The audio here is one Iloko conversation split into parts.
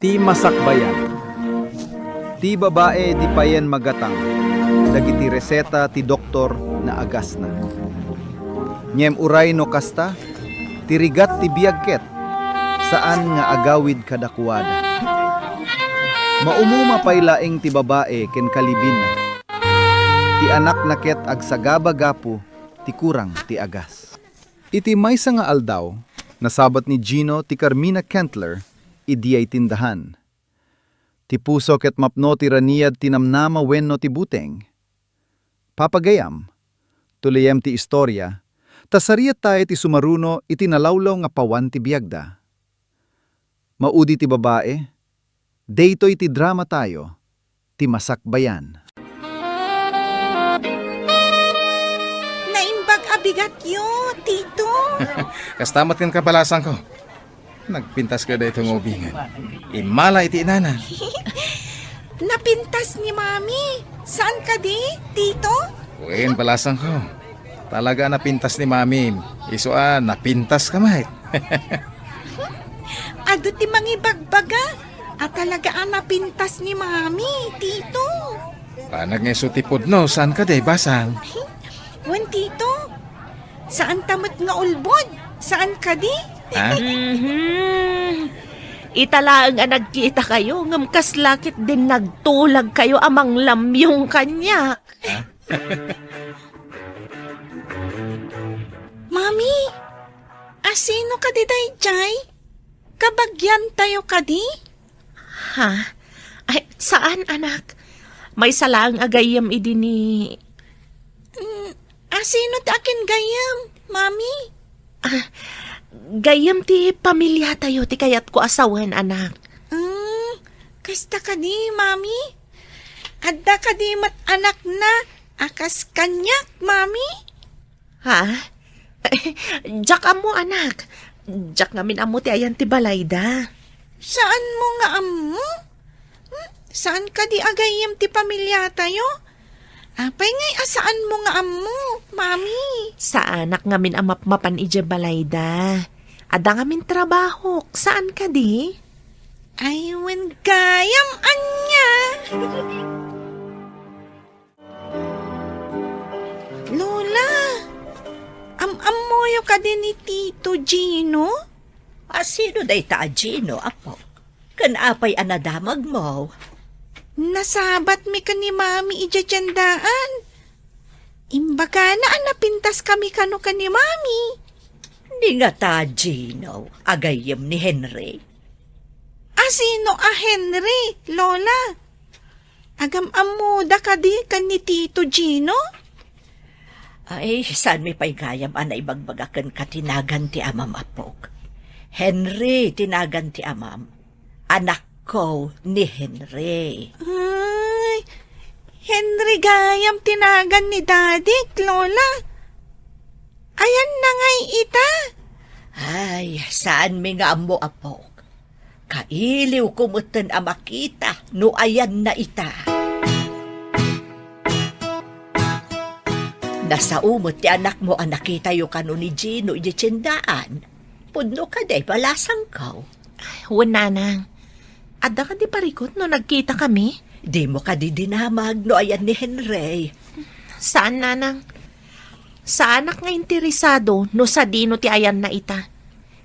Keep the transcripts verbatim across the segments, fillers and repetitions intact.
Ti masakbayan. Ti babai di payen magatang dagiti reseta ti doktor nga agasna. Ngem uray no kasta, ti rigat ti biag ket saan nga agawid kadakuada. Maumuma pay laeng ti babai ken kalibinna. Ti anakna ket agsagaba gapu ti kurang ti agas. Iti maysa nga aldaw, nasabat ni Gino ti Carmina Kentler idiay tindahan. Ti puso ket mapno ti raniad ti namnama wenno ti buteng. Papa Gayam, tuliem ti istorya, ta sariattayo ti sumaruno iti nalawlaw nga pawan ti biagda. Maudi ti babai, daytoy ti drama tayo, ti masakbayan. Naimbag a bigatyo, Tito. Kasta met ken kabalasangko. Nagpintas ka daytoy nga ubingen. Immala iti inana. Napintas ni Mami. Saan kadi, Tito? Wen, balasangko. Talaga a napintas ni Mami. Isu a napintas ka met. Adu ti mangibagbaga a talaga a napintas ni Mami, Tito. Banag nga isu ti pudno, saan kadi, basang? Wen, Tito. Saanta met nga ulbod, saan kadi? Ha? Mhm. Ita laeng a nagkitakayo, ngem kasla ketdin nagtulagkayo a manglamyong kaniak. Ha? Mami, asino kadi daydiay? Kabagiantayo kadi? Ha? Ay, saan, anak? Maysa laeng a gayyem idi ni... Mm, asino ti akin gayyem, Mami? Ah, gayyem ti pamiliatayo ti kayatko a sawen, anak. Mm, kasta kadi, Mami? Adda kadi met anakna a kas kaniak, Mami? Ha? Diak ammo, anak. Diak ngamin ammo ti ayan ti balayda. Saanmo nga ammo? Hmm? Saan kadi a gayyem ti pamiliatayo? Apay ngay a saanmo nga ammo, Mami? Saanak ngamin a mapmapan idiay balayda. Adda ngamin trabahok. Saan kadi? Ay, wen gayam ania. Lola, am-ammoyo kadi ni Tito Gino? A, sino dayta a Gino, apo? Ken apay a nadamagmo? Nasabatmi ken ni Mami idiay tiendaan. Imbagana a napintaskami kano ken ni Mami. Ni ngata Gino a gayyem ni Henry? A, sino a Henry, Lola? Agam-ammoda kadi ken ni Tito Gino? Ay, saanmi pay gayam a naibagbaga kenka ti nagan ti amam, apok. Henry ti nagan ti amam. Anakko ni Henry. Ay, Henry gayam ti nagan ni Dadik, Lola. Ayanna ngay ita? Ay, saanmi nga ammo, apok. Kailiwko metten a makita no ayanna ita. Nasao met ti anakmo a nakitayo kano ni Gino idiay tiendaan. Pudno kadi, balasangko? Wen, nanang. Adda kadi parikut no nagkitakami? Dimo kadi dinamag no ayan ni Henry? Saan, nanang. Saanak nga interesado no sadino ti ayanna ita.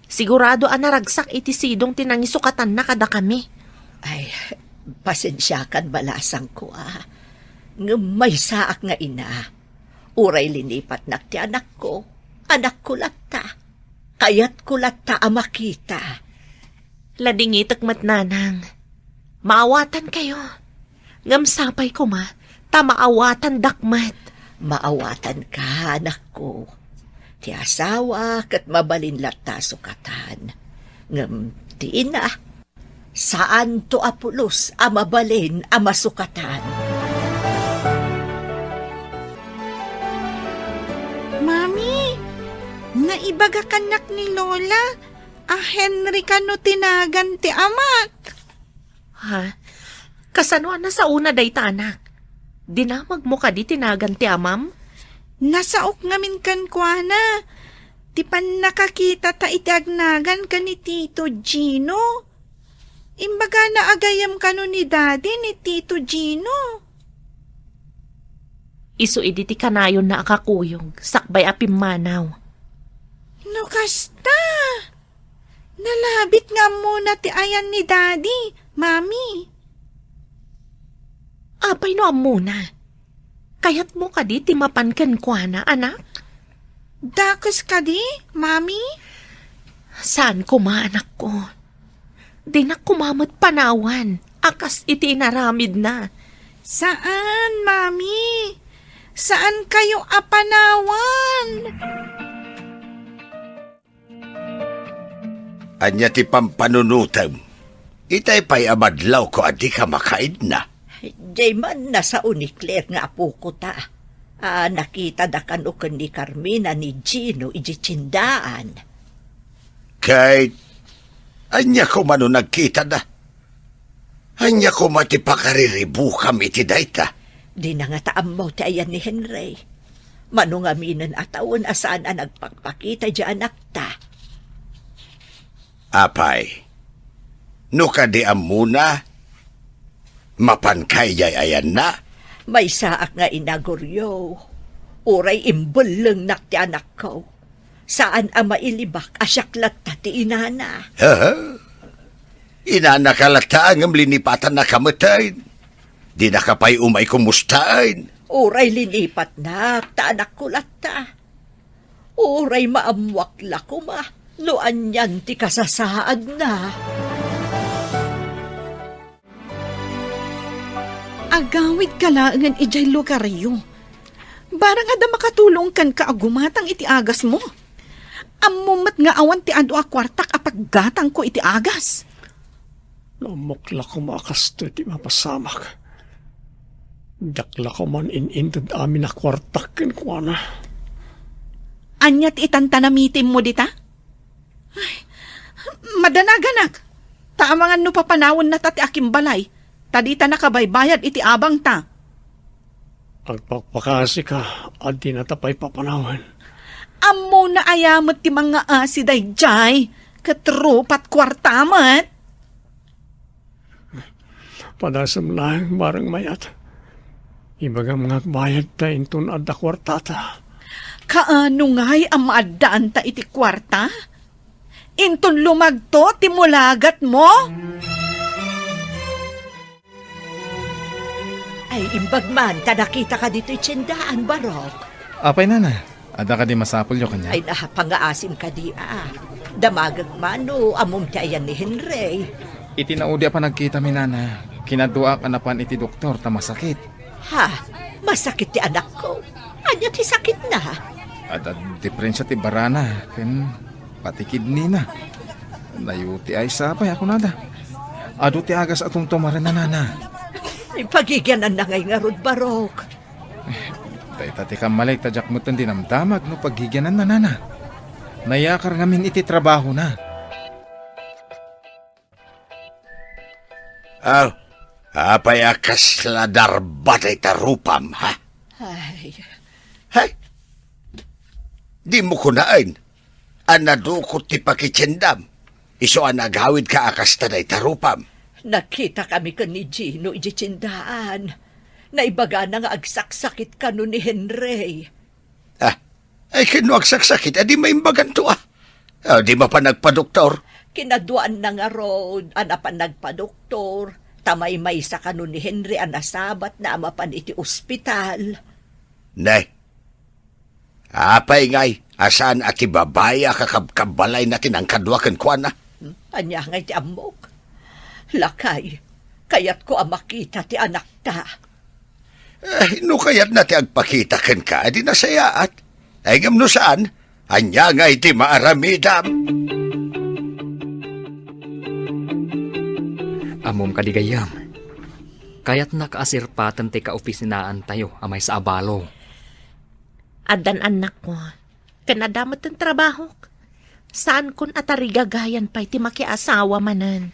Sigurado a naragsak iti sidong ti nangisukatanna kadakami. Ay, pasensiakan, balasangko, a. Ngem maysaak nga ina. Uray linipatnak ti anakko, anakko latta. Kayatko latta a makita. Ladingitek met, nanang. Maawatankayo. Ngem sapay koma, ta maawatandak met. Maawatanka, anakko. Ti asawa ket mabalin latta a sukatan. Ngem ti ina, saanto a pulos a mabalin a masukatan. Mami, naibaga kannak ni Lola a Henry kano ti nagan ti amak. Ha? Kasano a nasaona dayta, anak? Dinamagmo kadi ti nagan ti amam? Nasaok ngamin kenkuana ti pannakakitata iti agnagan ken ni Tito Gino. Imbagana a gayyem kano ni Daddy ni Tito Gino. Isu idi ti kanayonna a kakuyog, sakbay a pimmanaw. No kasta, nalabit nga ammona ti ayan ni Daddy, Mami. Apay no ammona? Kayatmo kadi ti mapan kenkuana, anak? Dakes kadi, Mami? Saan koma, anakko. Dinak koma met panawan a kas iti inaramidna. Saan, Mami. Saan kayo a panawan. Ania ti pampanunotem? Itay pay a madlawko a dika makaidna. Diay man nasao ni Claire nga apokota a nakitada kano ken ni Carmina ni Gino idiay tiendaan. Ket ania koma no nagkitada? Ania koma ti pakariribukam iti dayta? Dina ngata ammo ti ayan ni Henry. Mano ngaminen a tawen a saan a nagpakpakita idiay anakta. Apay, no kadi ammona, mapanka idiay ayanna? Maysaak nga ina, Goryo. Uray imbellengnak ti anakko. Saan a mailibak a siak latta ti inana. Aha. Inanaka latta ngem linipatannaka metten. Dinaka pay umay kumustaen. Uray linipatnak, ta anakko latta. Uray maammuak la koma no anian ti kasasaadna. Agawidka laengen idiay lugaryo. Barang adda makatulong kenka a gumatang iti agasmo. Ammom met nga awan ti adu a kuartak a paggatangko iti agas. No ammok la koma a kastoy ti mapasamak, diak la koman in-inted amin a kuartak kenkuana. Ania ti itantanamitimmo dita? Ay, madanaganak. Ta amangan no papanawennata ti akimbalay, ta dita nakabaybayad iti abangta. Agpakpakasika a dinata pay papanawen. Ammona aya met ti mangngaasi daydiay, ket rupat kuarta met. Padasem laeng, bareng mayat. Ibagam nga agbayadta inton adda kuartata. Kaano ngay a maaddaanta iti kuarta? Inton lumagto ti mulagatmo? Ay, imbag man ta nakitaka ditoy tiendaan, Barok. Apay, nana? Adda kadi masapulyo kaniak? Ay, napangaasim kadi a. Damagek man no ammom ti ayan ni Henry. Iti naudi a panagkitami, nana, kinaduaak a napan iti doktor ta masakit. Ha? Masakit ti anakko? Ania ti sakitna? Adda diferensia ti barana ken pati kidneyna. Nayuti ay sapay a kunada. Adu ti agas a tumtumarenna, nana. Ipagigiananna ngay ngarud, Barok. Dayta ti kammalik ta diak metten dinamdamag no paggigiananna, nana. Nayakar ngamin iti trabahona. Aw, apay a kasla darba dayta rupam, ha? Ay. Hay? Dimo kunaen a nadukot ti pakitiendam, isu a nagawidka a kasta dayta rupam. Nagkitakami ken ni Gino idiay tiendaan. Naibagana nga agsaksakit kano ni Henry. Ah, ay, ken no agsaksakit, adi maimbaganto, ah. Ah, di mapan nagpadoktor? Kinaduaanna ngarud a napan nagpadoktor, ta maymaysa kano ni Henry a nasabatna a mapan iti ospital. Ne, apay ngay a saan a ti babai a kakabkabbalayna ti nangkadua kenkuana? Hmm? Ania ngay ti ammok? Lakay, kayatko a makita ti anakta. Eh, no kayatna ti agpakita kenka, adi nasayaat. Ay, ngem no saan, ania ngay ti maaramidam? Ammom kadi, gayyem, kayatnak a sirpaten ti kaopisinaantayo a maysa a balo. Addan annakko, ken adda met ti trabahok. Saankon a tarigagayan pay ti makiasawa manen.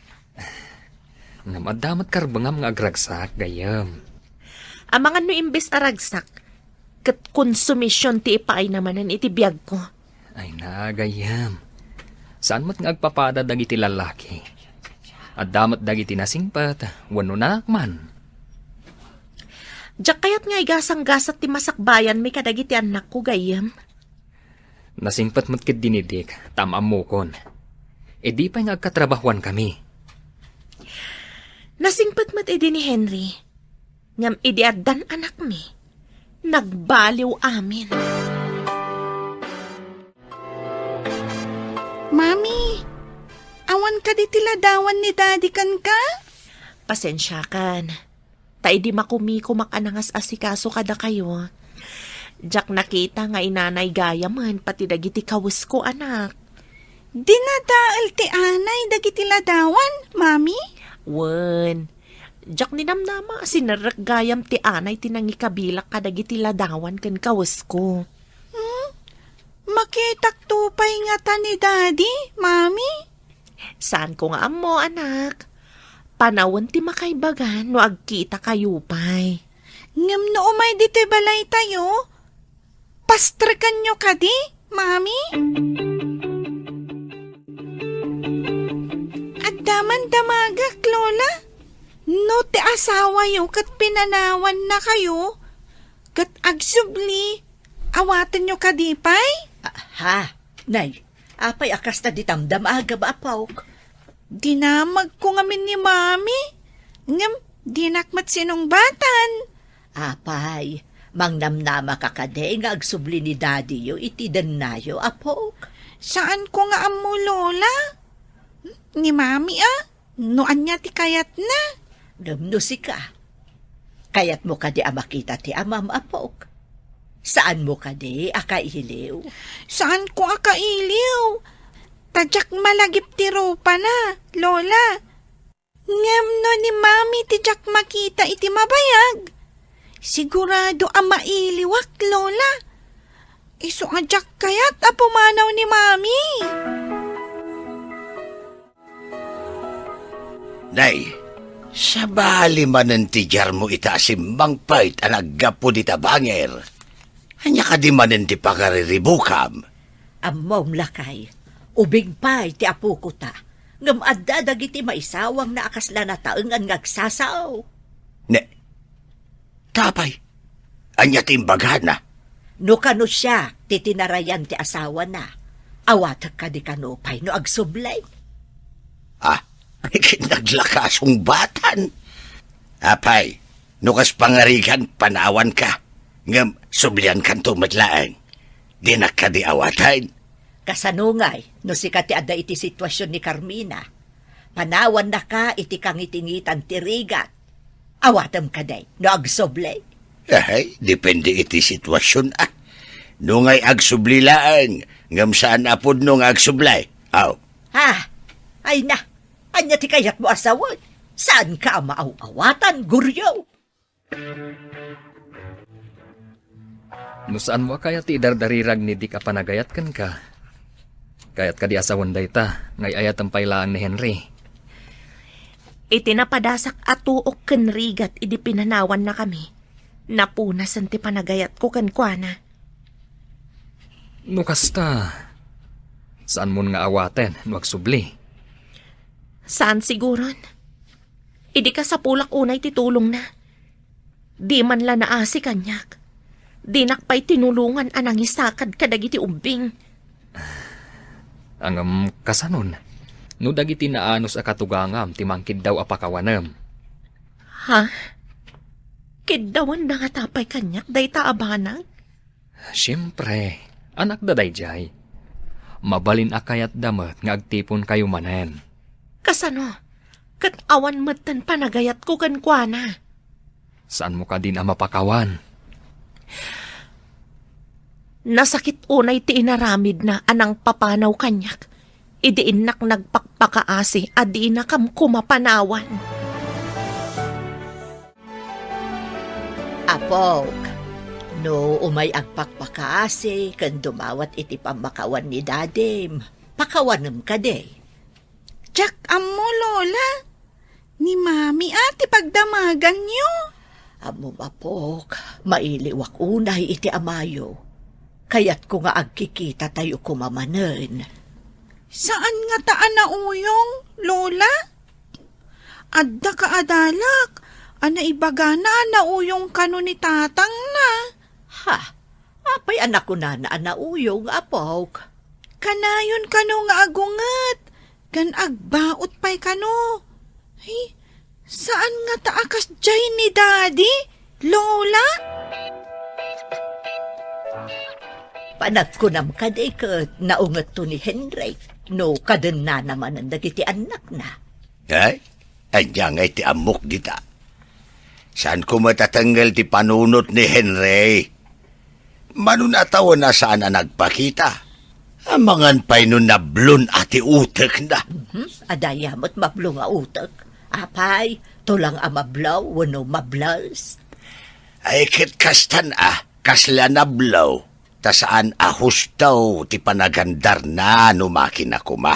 Ngem adda met karbengam nga agragsak, gayyem. Amangan no imbes a ragsak, ket konsumision ti ipaayna manen iti biagko. Ay na, gayyem. Saan met nga agpapada dagiti lallaki. Adda met dagiti nasingpet wenno naakman. Diak kayat nga igasanggasat ti masakbayanmi kadagiti annakko gayyem. Nasingpet met ketdi ni Dick, ta am-ammokon. Idi pay nga agkatrabahuankami. Nasingpet met idi ni Henry. Ngem idi addan anakmi, nagbaliw amin. Mami, awan kadi ti ladawan ni Daddy kenka? Pasensiakan. Ta idi makumikumak a nangas-asikaso kadakayo, diak nakita nga inanay gayamen pati dagiti kawesko, anak. Dinadael ti anay dagiti ladawan, Mami? Wen, diak ninamnama a sinerrek gayam ti anay ti nangikabilak kadagiti ladawan ken kawesko. Hmm? Makitakto pay ngata ni Daddy, Mami? Saanko nga ammo, anak. Panawen ti makaibagan no agkitakayo pay. Ngem no umay ditoy balaytayo, pastrekanyo kadi, Mami? Adda man damagek, Lola. No ti asawayo ket pinanawannakayo, ket agsubli, awatenyo kadi pay? Ah, ha? Nay, apay a kasta ti damdamagam, apok? Dinamagko ngamin ni Mami, ngem dinak met sinungbatan. Apay, mangnamnamaka kadi nga agsubli ni Daddyyo iti dennayo, apok? Saanko nga ammo, Lola. Ni Mami, a, no ania ti kayatna. Ngem no sika, kayatmo kadi a makita ti amam, apok? Saanmo kadi a kailiw? Saanko a kailiw. Ta diak malagip ti rupana, Lola. Ngem no ni Mami ti diak makita iti mabayag, sigurado a mailiwak, Lola. Isu a diak kayat a pumanaw ni Mami. Nay, sabali manen ti diarmo ita a simmangpet a naggapu dita bangir. Ania kadi manen ti pangariribukam? Ammom, lakay, ubing pay ti apokota, ngem adda dagiti maisawangna a kasla nataengan nga agsasao. Ne, Tapay, ania ti imbagana? No kano siak ti tinarayan ti asawana, awatek kadi kano pay no agsubli? Ah, ket naglakasong batan. Apay, no kas pangarigan, panawanka, ngem subliankanto met laeng. Dinak kadi awaten. Kasano ngay no sika ti adda iti situasion ni Carmina? Panawannaka iti kangitingitan ti rigat. Awatem kadi no agsubli? Ay, depende iti situasion, a. No ngay agsubli laeng, ngem saan a pudno nga agsubli. Aw. Ah, ay na. Ania ti kayatmo a sawen? Saanka a maaw-awatan, Goryo? No saanmo a kayat ti idardarirag ni Dick a panagayat kenka, kayat kadi a sawen dayta nga ay-ayatem pay laeng ni Henry? Iti napadasak a tuok ken rigat idi pinanawannakami, napunasen ti panagayatko kenkuana. No kasta, saanmon nga awaten no agsubli? Saan siguron. Idi kasapulak unay ti tulongna, di man la naasi kaniak. Dinak pay tinulongan a nangisakad kadagiti ubbing. Ngem kasanon, no dagiti naanus a katugangam ti mangkiddaw a pakawanem? Ha? Kiddawenda ngata pay kaniak dayta a banag? Siempre, anakda daydiay. Mabalin a kayatda met nga agtiponkayo manen. Kasano? Ket awan metten panagayatko kenkuana. Saanmo kadin a mapakawan? Nasakit unay ti inaramidna a nangpapanaw kaniak idi innak nagpakpakaasi a dinakam koma panawan. Apok, no umay agpakpakaasi ken dumawat iti pammakawan ni dadim, pakawanem kadi? Diak ammo, Lola. Ni Mami a ti pagdamaganyo. Ammom, apok, mailiwak unay iti amayo. Kayatko nga agkikitatayo koma manen. Saan ngata a nauyong, Lola? Adda kaadalak a naibagana a nauyong kano ni tatangna. Ha? Apay a nakunana a nauyong, apok? Kanayon kano nga agunget, ken agbaut pay kano. Ay, saan ngata a kasdiay ni Daddy, Lola? Panagkunam kadi ket naungetto ni Henry no kadennana manen dagiti annakna. Ay, ania ngay ti ammok dita? Saanko met a tengngel ti panunot ni Henry. Mano a tawen a saan a nagpakita. Amangan pay no nablon a ti utekna. Mhm. Adda aya met mablo nga utek. Apay, tulang a mablo wenno mables? Ay, ket kastan a, kasla nablo, ta saan a husto ti panagandarna no makina koma.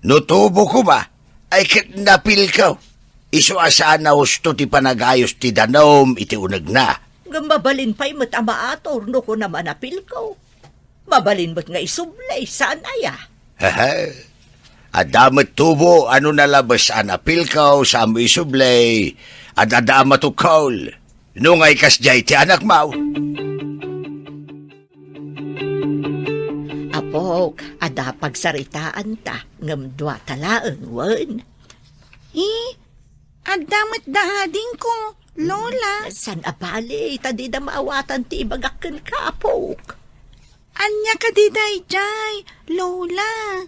No tubo koma, ay ket napilko. Isu a saan a husto ti panagayos ti danum iti unegna. Ngem mabalin pay met a maator no kunam a napilko. Mabalin met nga isublay, saan aya? Hehe. Adda met tubo a no nalabes a napilko, saanmo isublay, adda a matukkol. No ngay kasdiay ti anakmo. Apok, adda pagsaritaanta, ngem duata laeng, wen? Eh, adda met da adingko, Lola. Saan a bale, ta dida maawatan ti ibagak kenka, apok. Ania kadi daydiay, Lola?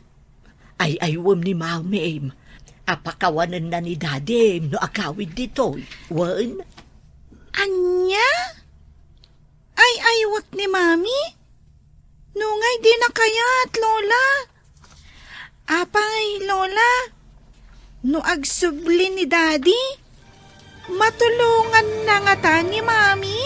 Ay-aywem ni Mamim a pakawanenna ni Dadim no agawid ditoy, wen? Ania? Ay-aywek ni Mami? No ngay dina kayat, Lola. Apay, Lola, no agsubli ni Daddy, matulonganna ngata ni Mami?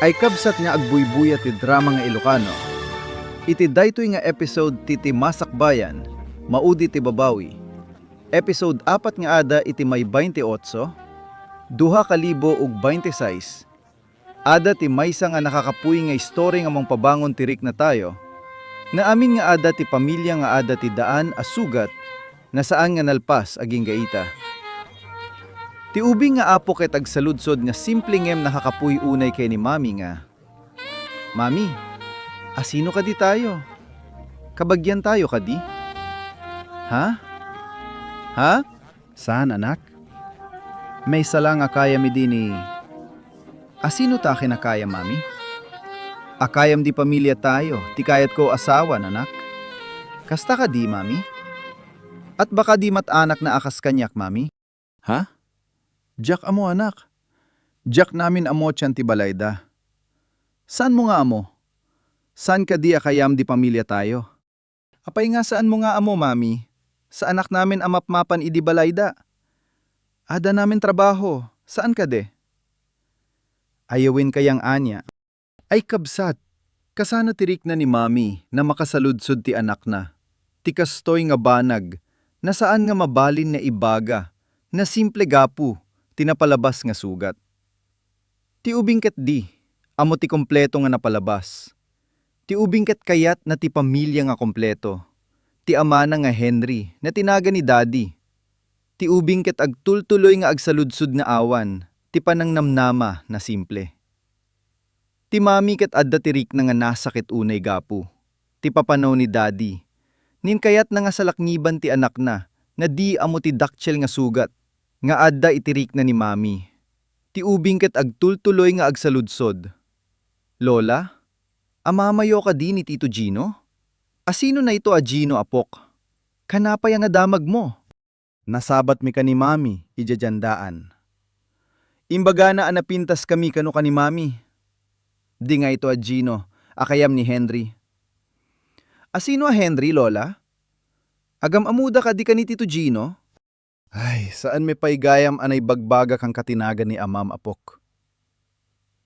Ay kabsat nga agbuybuya ti drama nga Ilocano, iti daytoy nga episode ti Ti Masakbayan, Maudi ti Babawi, episode apat nga ada iti May baynte otso, duha ka libo ug baynte sais, ada ti maysa nga nakakapuy nga istori nga mangpabangon ti riknatayo, nga amin nga ada ti pamilya nga ada ti daan a sugat nga saan nga nalpas agingga ita. Ti ubing nga apo ket agsaludsod nga simple ngem nakakapuy unay ken ni Mami nga, "Mami, asino kadi tayo? Kabagian tayo kadi?" "Ha? Ha?" "Saan, anak? Maysa la nga kayam idi ni," "Asino ta a kinakayam, Mami?" "A kayam di pamilya tayo, ti kayatko asawan, anak. Kasta kadi, Mami? At baka di mat-anak na a kas kaniak, Mami?" "Ha? Diak ammo, anak. Diak namin ammo ti balayda. Saanmo nga ammo? Saan kadi a kayam di pamilya tayo?" "Apay nga saanmo nga ammo, Mami? Saanak namin a mapmapan idi balayda. Adda namin trabaho, saan kadi?" "Ayawen kayang ania." Ay kabsat, kasano ti rikna ni Mami na makasaludsod ti anakna? Ti kastoy nga banag, na saan nga mabalin nga ibaga, na simple gapu ti napalabas nga sugat. Ti ubing ket di, ammo ti kompleto nga napalabas. Ti ubing ket kayatna ti pamilya nga kompleto. Ti amana nga Henry, na tinaga ni Daddy. Ti ubing ket agtultuloy nga agsaludsod nga awan, ti panangnamnama na simple. Ti Mami ket adda ti rikna nga nasakit unay gapu ti papanaw ni Daddy. Ngem kayatna nga salakniban ti anakna nga di ammo ti dakkel nga sugat nga adda iti rikna ni Mami. Ti ubing ket agtultuloy nga agsaludsod, "Lola, amamayo kadi ni Tito Gino? Asino na ito a Gino, apok? Kanapay a nga damagmo?" "Nasabatmi ken ni Mami idiay daan. Imbagana a napintaskami kano ken ni Mami. Di nga ito a Gino a kayam ni Henry." "Asino a Henry, Lola? Agam-ammoda kadi ken ni Tito Gino?" "Ay, saanmi pay gayam a naibagbaga ken katinagan ni amam, apok.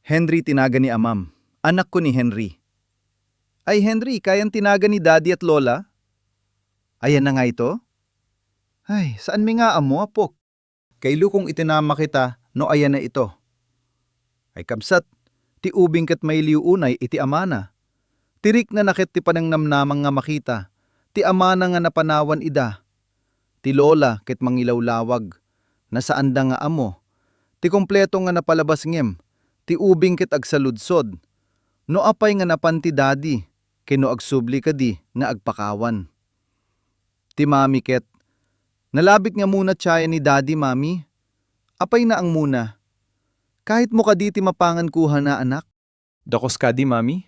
Henry tinagan ni amam. Anakko ni Henry." "Ay, Henry, kayan tinagan ni Daddy ket Lola?" "Ayan na nga ito?" "Ay, saanmi nga ammo, apok. Kailukong iti namakita no ayan na ito." Ay kabsat, ti ubing ket mailiw unay iti amana. Ti riknana ket ti panangnamnamang nga makita ti amana nga napanawan ida. Ti lola ket mangilawlawag. Nasaanda nga ammo. Ti kompleto nga napalabas ngem, ti ubing ket agsaludsod. No apay nga napan ti daddy, ken no agsubli kadi nga agpakawan. Ti mami ket, "Nalabit nga muna tiayen ni daddy, mami. Apay na ang muna? Kahit mo kadi ti mapangan kuhana, anak?" "Dakos kadi, mami?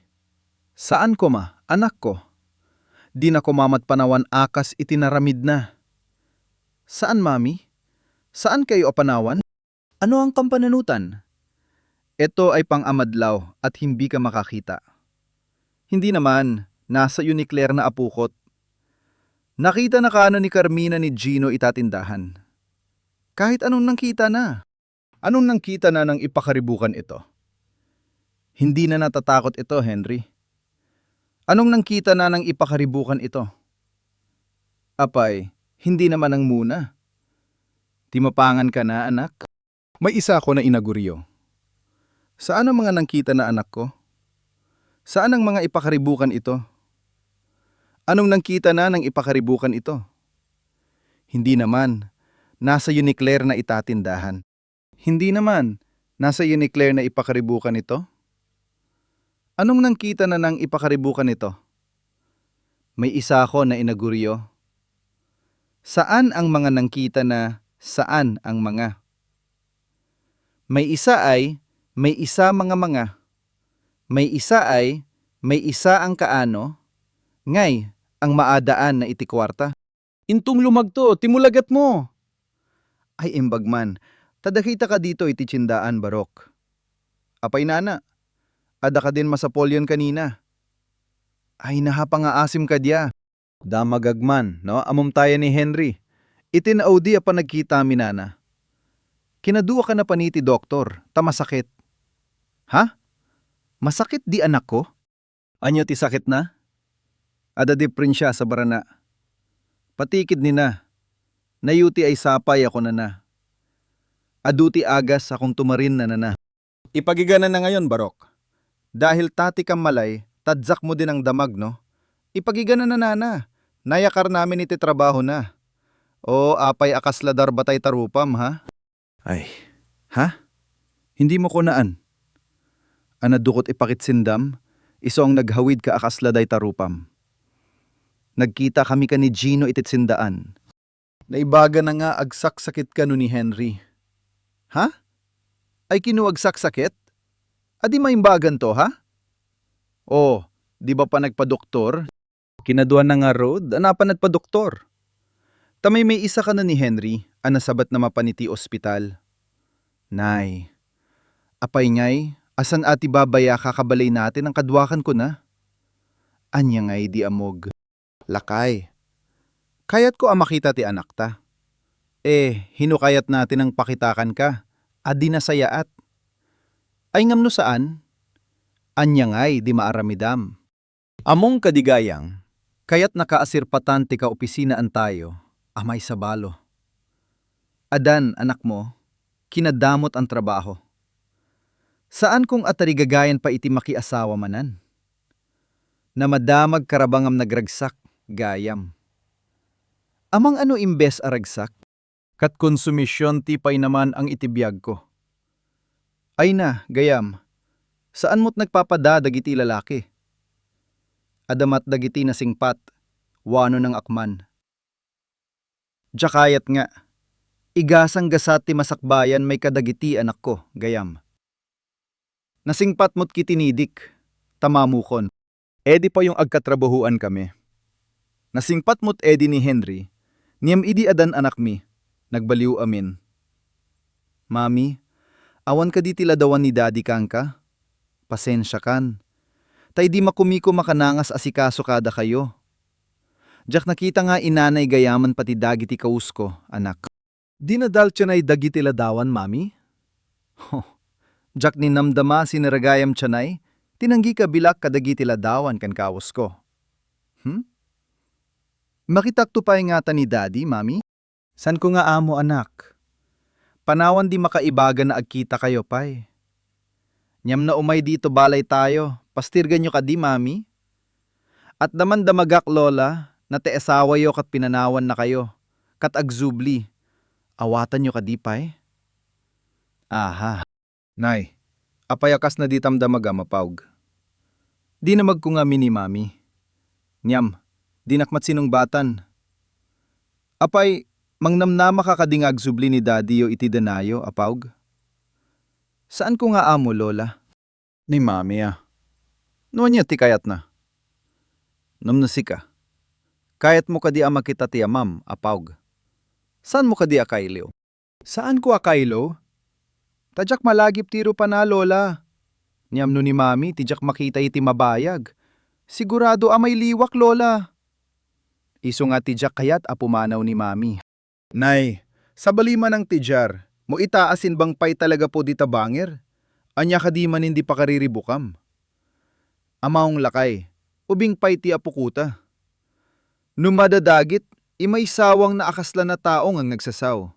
Saan koma, anakko. Dina koma met panawan a kas iti naramidna." "Saan, mami? Saan kayo a panawan?" "Ano ang kampananutan? Ito ay pang-amadlaw at hindi ka makakita." "Hindi naman, nasa uniclair na apokot. Nakita na kano ni Carmina ni Gino ita tindahan." "Kahit anong nangkita na." "Anong nangkita na nang ipakaribukan ito? Hindi na natatakot ito, Henry. Anong nangkita na nang ipakaribukan ito?" "Apay, hindi naman ang muna. Ti mapangan ka na, anak." "May isa ako na inagurio. Saan ang mga nangkita na, anakko? Saan ang mga ipakaribukan ito?" "Anong nangkita na nang ipakaribukan ito?" "Hindi naman. Nasa uniclair na ita tindahan." "Hindi naman. Nasa uniclair na ipakaribukan ito." "Anong nangkita na nang ipakaribukan ito?" "May isa ako na inagurio." "Saan ang mga nangkita na saan ang mga?" "May isa ay, may isa mga mga. May isa ay, may isa ang kaano, ngay, ang maadaan na iti kuarta." "Inton lumagto ti mulagatmo." "Ay, imbag man, ta dakita ka dito iti tiendaan, Barok." "Apay, nana, adda kadin masapolion kanina?" "Ay, nahapangaasim ka dia." "Damagag man, no? Ammom tayo ni Henry. Iti naudi a panagkitami, nana. Kinaduaka na pani ti doktor, ta masakit." "Ha? Masakit di anakko?" "Ania ti sakitna?" "Adda diprensia sa barana. Patikid nina. Nayuti ay sapay a kunana. Adu ti agas a kung tumarin nanana." "Ipagigananna ngayon, Barok. Dahil ta ti kammalay, tadjakmo din ang damag, no? Ipagigananna, nana. Nayakarnamin iti trabahona. O, apay a kasla darbatay tarupam, ha?" "Ay, ha? Hindi mo kunaan? Anadukot ipakit sindam, isu ang naghawid ka a kasla dayta rupam. Nagkita kami ka ni Gino iti sindaan." "Naibagana nga agsaksakitka no ni Henry." "Ha? Ay, kino agsaksaket? Adi maimbagan to, ha?" "O, di ba pa nagpadoktor?" "Kinaduana ngarud a napan nagpadoktor. Ta maymaysa kano ni Henry a nasabatna mapan iti ospital." "Nay, apay ngay, a saan a ti babay a kakabalay natin ang kaduakan kuna? Ania ngay di ammog?" "Lakay, kayatko a makita ti anakta." "Eh, hino kayat natin ang pakitakan ka? Adi nasayaat." "Ay, ngem no saan? Ania ngay di maaramidam?" "Ammom kadi gayam, kayatnaka a sirpatan ti kaopisinaan tayo a maisabalo. Adan, anakmo, kinadamot ang trabaho. Saan kong atarigagayan pa iti makiasawa manan. Namadamag karabangam nagragsak, gayam. Amang ano imbes a ragsak? Kat konsumision ti paynaman ang iti biagko." "Ay na, gayam, saan mo't nagpapada dagiti lalaki? Adda met dagiti nasingpat, wano nang akman. Diak kayat nga, igasang gasat ti masakbayan may kadagiti anakko, gayam. Nasingpat mo't kitinidik, ta mamukon. Edi payong agkatrabahoan kami. Nasingpat mo't edi ni Henry, ngem idi adan anakmi, nagbaliw amin. Mami, awan kadi ti ladawan ni Daddy kanka? Pasensiakan. Ta idi makumiko makanangas asikaso kadakayo. Diak nakita nga inanay gayaman pati dagiti kawusko, anak." "Dinadal tianay dagiti ladawan, Mami?" "Ho, diak ninamdama siniragayam tianay, tinanggika bilak kadagiti ladawan ken kawusko." "Hmm? Makitakto pay ngata ni Daddy, Mami?" "Saanko nga ammo, anak. Panawan di makaibagan a agkitakayo pay. Ngem no umay dito balay tayo, pastirganyo kadi, Mami? At damdamagak, Lola, na ti asawayo ket pinanawannakayo, ket agsubli. Awatanyo kadi pay? Aha. Nay, apay a kasna ditam damagam, Apaw? Dinamagko ngamin ni Mami. Ngem, dinak met sinungbatan. Apay, mangnamnamaka kadi nga agsubli ni Daddyyo iti danayo, Apaw? Saanko nga ammo, Lola. Ni Mami a. No ania ti kayatna? Ngem no sika, kayatmo kadi a makita ti amam, Apaw? Saanmo kadi a kailiw? Saanko a kailiw? Ta diak malagip ti rupana, Lola. Ngem no ni Mami ti diak makita iti mabayag, sigurado a mailiwak, Lola. Isu nga ti diak kayat a pumanaw ni Mami. Nay, sabali manen ti diar, mo ita a simbang pay talaga pay dita bangir, ania kadi manen ti pakariribukam? Amawng lakay, ubing pay ti apokota. No madadagit, imaysawangna a kasla a tao nga agnagsasaw.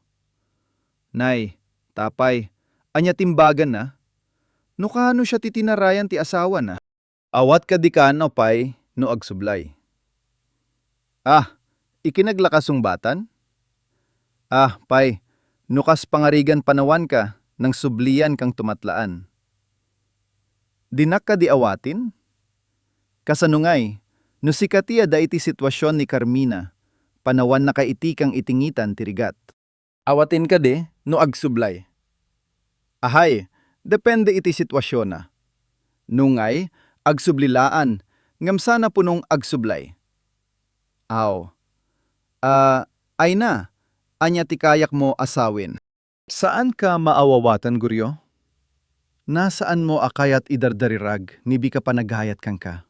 Nay, ta apay, ania ti imbaganna? No kano siya ti tinarayan ti asawana? Awatka kadi kano pay no agsublay? Ah, ikinaglaka sungbatan? Ah, pay, no kas pangarigan panawanka, nangsublian kang tumatlaan. Dinak kadi awaten? Kasano ngay, no sika ti adda iti situasion ni Carmina, panawannaka iti kang itingitan ti rigat? Awaten kadi no agsublay? Ahay, depende iti situasionna. No ngay, agsubli laan, ngem saan a punong agsublay. Aw. Ah, ay na, ania ti kayatmo a sawen? Saanka maawawatan, Goryo? Nasaanmo a kayat idardarirag ni bika panagayat kenka.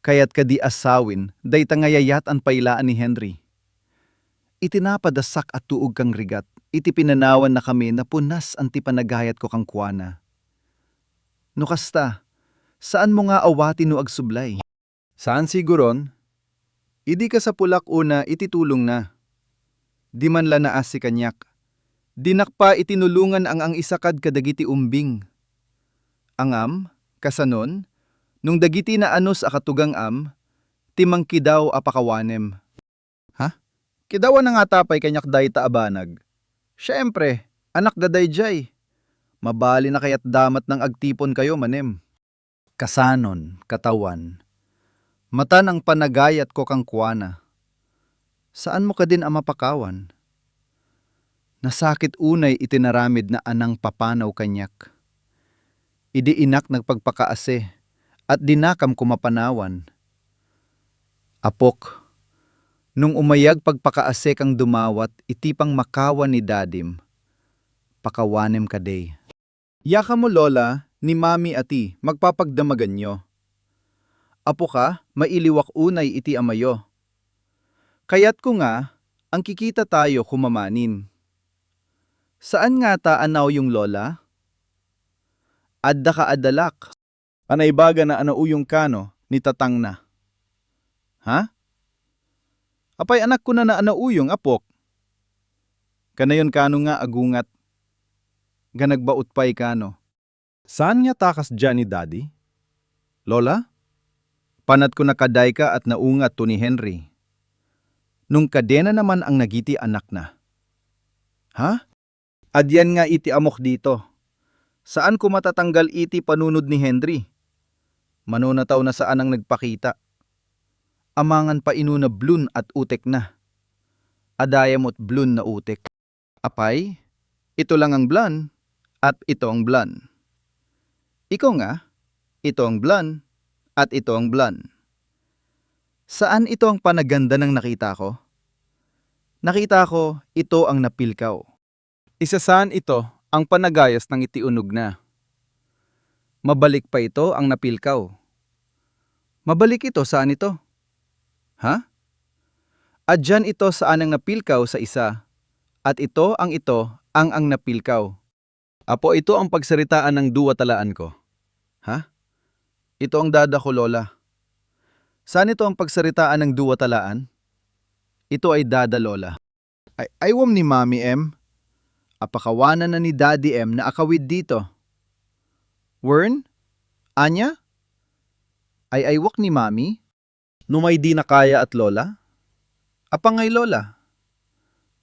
Kayat kadi a sawen dayta nga yayat-an pay laeng ni Henry. Iti napadassak a tuog kang rigat, iti pinanawannakami, napunas-an ti panagayatko kenkuana. No kasta, saanmo nga awaten no agsublay? Saan siguron, idi kasapulak una iti tulongna. Di man la naasi kaniak. Dinak pay tinulongan nga agisakad kadagiti umbing. Ngem, kasanon, no dagiti naanus a katugangam ti mangkidaw a pakawanem. Ha? Kidawanna ngata pay kaniak dayta a banag. Siempre, anakda daydiay. Mabalin a kayatda met nga agtiponkayo manem. Kasanon, katawan, matan a panagayatko kenkuana. Saanmo kadin a mapakawan? Nasakit unay iti naramidna a nangpapanaw kaniak. Idi inak nagpagpakaasi, at dinakam koma panawan. Apok, no umayag pagpakaasi kang dumawat iti pangmakawan ni dadim, pakawanem kadi. Yakamo, Lola, ni Mami a ti magpapagdamaganyo. Apoka, mailiwak unay iti amayo. Kayatko nga, angkikitatayo koma manen. Saan ngata a nauyong, Lola? Adda ka adalak. A naibagana a nauyong kano ni tatangna. Ha? Apay a kunana a nauyong, apok? Kanayon kano nga agungat, nga nagbaut pay kano. Saan ngata kasdiay ni Daddy? Lola? Panatko nga kadayka at naungat to ni Henry. Nung kadena naman ang nagiti anakna. Ha? Adda nga iti amok dito. Saan ko matatanggal iti panunod ni Henry. Mano nataw na saan ang nagpakita. Amangan pa inuna blon at utek na. Adda met blon na utek. Apay, ito lang ang blon, at ito ang blon. Ikaw nga, ito ang blon, at ito ang blon. Saan ito ang panaganda ng nakita ko? Nakita ko, ito ang napilkaw. Isa saan ito ang panagayas ng iti unogna. Mabalik pa ito ang napilkaw. Mabalik ito saan ito? Ha? Adda ito saan ang napilkaw sa isa, at ito ang ito ang ang napilkaw. Apo, ito ang pagsaritaan ng duwa talaan ko. Ha? Ito ang dada ko, Lola. Saan ito ang pagsaritaan ng duwa talaan? Ito ay dada, Lola. Ay, aywam ni Mami em. Apakawanan na ni Daddy em na akawid dito. Wern? Anya? Ay, aywak ni Mami? No may di na kaya at lola? Apangay lola?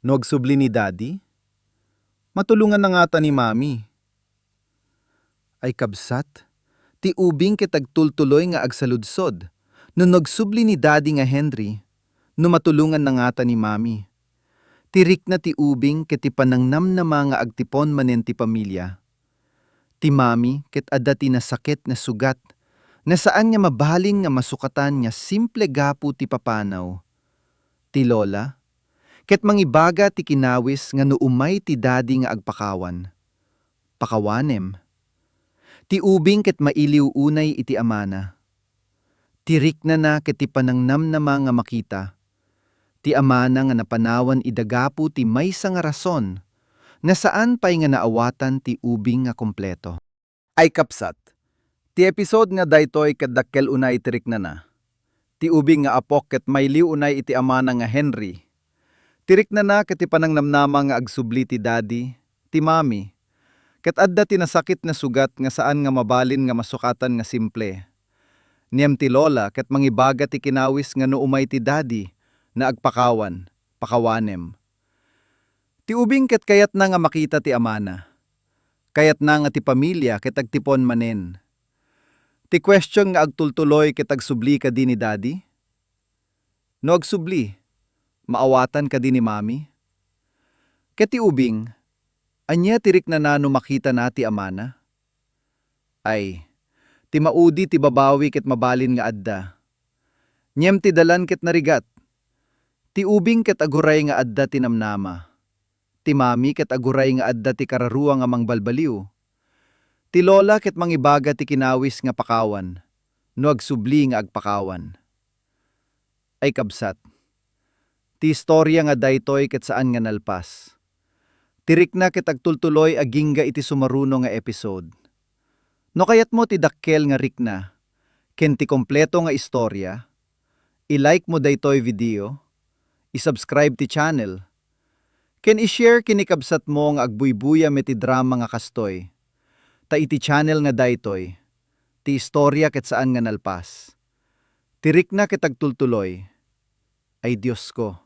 No agsubli ni daddy? Matulongan na ngata ni mami. Ay kabsat, ti ubing ket agtultuloy nga agsaludsod. No agsubli ni daddy nga Henry, no matulongan na ngata ni mami. Ti rikna ti ubing ket ti panangnamnama nga agtipon manen ti pamilya. Ti mami ket adda ti nasakit nga sugat, nga saan nga mabalin nga masukatan nga simple gapu ti papanaw. Ti lola ket mangibaga ti kinawis nga no umay ti daddy nga agpakawan, pakawanem. Ti ubing ket mailiw unay iti amana. Ti riknana ket ti panangnamnama nga makita ti amana nga napanawan ida gapu ti maysa nga rason nga saan pay nga naawatan ti ubing nga kompleto. Ay kabsat, ti episode nga daytoy ket dakkel unay ti riknana. Ti ubing nga apok ket mailiw unay iti amana nga Henry. Ti riknana ket ti panangnamnama nga agsubli ti daddy, ti mami, ket adda ti nasakit nga sugat nga saan nga mabalin nga masukatan nga simple. Ngem ti lola ket mangibaga ti kinawis nga no umay ti daddy nga agpakawan, pakawanem. Ti ubing ket kayatna nga makita ti amana. Kayatna nga ti pamilya ket agtipon manen. Ti question nga agtultuloy ket agsubli kadi ni daddy? No agsubli, maawatan kadi ni mami? Ket ti ubing, ania ti riknana no makitana ti amana? Ay, ti maudi ti babawi ket mabalin nga adda. Ngem ti dalan ket narigat. Ti ubing ket aguray nga adda ti namnama. Ti mami ket aguray nga adda ti kararua nga mangbalbaliw. Ti lola ket mangibaga ti kinawis nga pakawan, no agsubli nga agpakawan. Ay kabsat, ti istorya nga daytoy ket saan nga nalpas. Ti rikna ket agtultuloy agingga iti sumaruno nga episode. No kayatmo ti dakkel nga rikna ken ti kompleto nga istorya, i-like mo daytoy video, i-subscribe ti channel, ken i-share ken ni kabsatmo nga agbuybuya met ti drama nga kastoy. Ta iti channel nga daytoy, ti istorya ket saan nga nalpas. Ti rikna ket agtultuloy. Ay Diosko,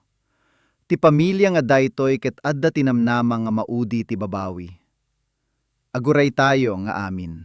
ti pamilya nga daytoy ket adda ti namnama nga maudi ti babawi. Aguraytayo nga amin.